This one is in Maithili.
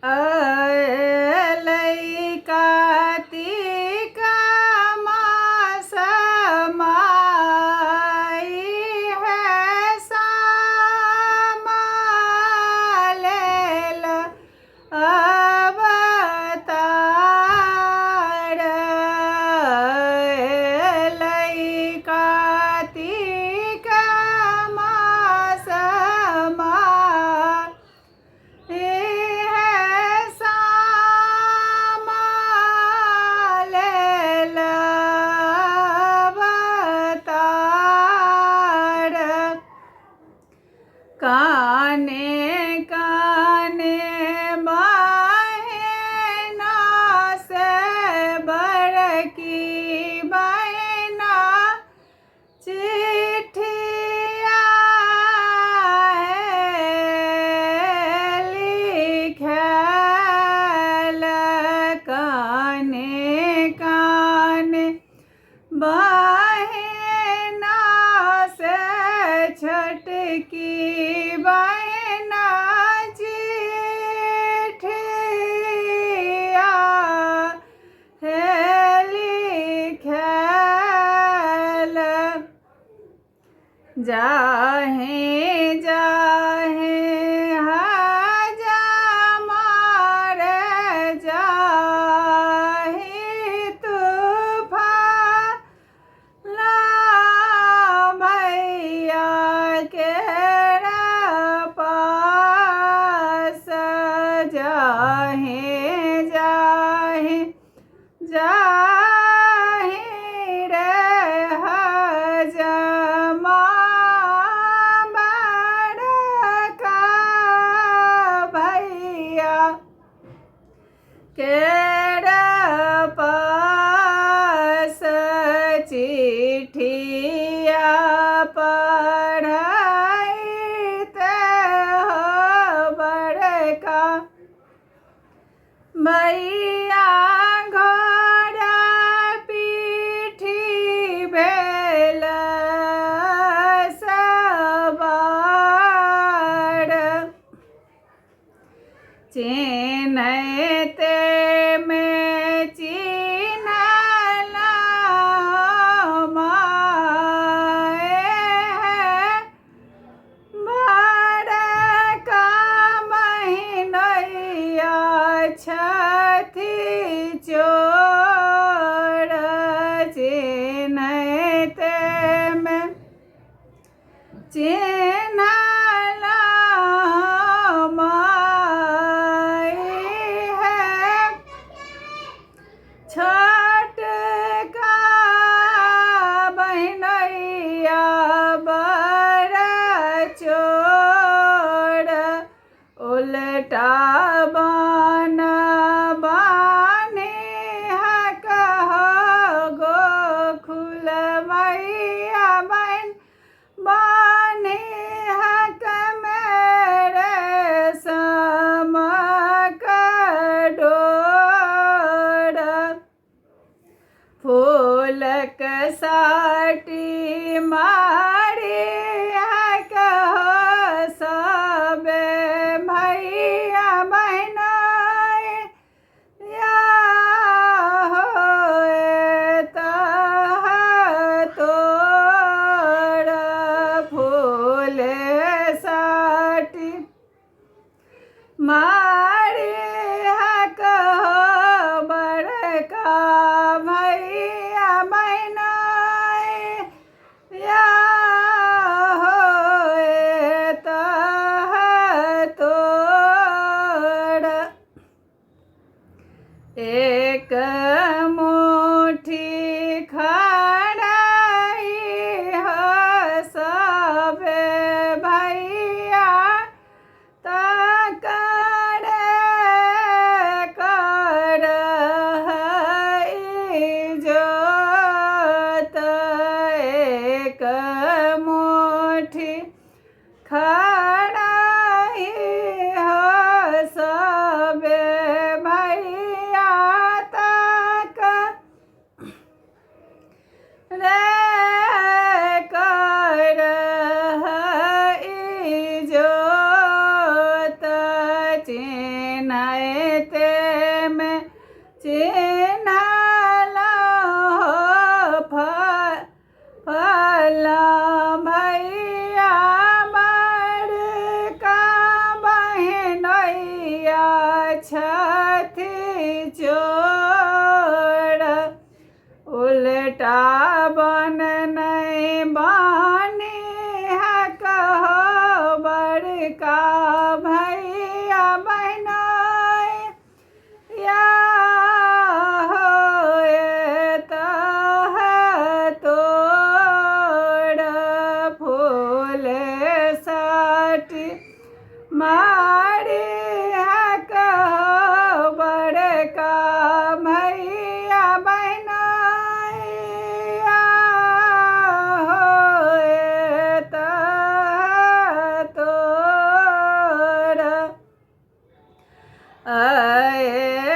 अयलै कातिक मास माइ हे सामा लेल अवतार अयलै कातिक मास माइ हे सामा लेल अवतार काने काने बहिना से बड़की बहिना चिट्ठिया लिखल काने काने बहिना से छोटकी बहिना चिट्ठिया हे लिखल जाहे जाहे हजमार जाहे तूफान भैया के पास जाहे जाहे जाहे रे हजमा बड़का भैया केर पास चिट्ठिया पढ़ैत हो बड़का भैया घोड़ा पीठी भेल सवार चिन्हते में चिन्हला माए है बड़का बहिनैया छथि चोर चिन्हते में चिन्हला माई है छोटका बहिनैया बड़ चोर उल्टा बन बानी हक हो गोखुल मैया बहन बानी हक मेरे समक डोर फूलक साटी मारी हक हो सबे भैया बहना या होए तह तोर फूल साटी मारी हक हो बड़का भैया बहना या होए तह तोर एक मुट्ठी खड़ाई हो सबे भैया तकर कर जोत एक मुट्ठी खड़ाई हो सबे भैया ता चिन्हते में चिन्हल हो फला भैया बड़का बहनैया छथि चोर। उल्टा बन नहीं बनी है कहो बड़का भैया बहनैया होए तोड़ फूल साटी मारी है कहो बड़का भैया बहनैया होए तोड़। अये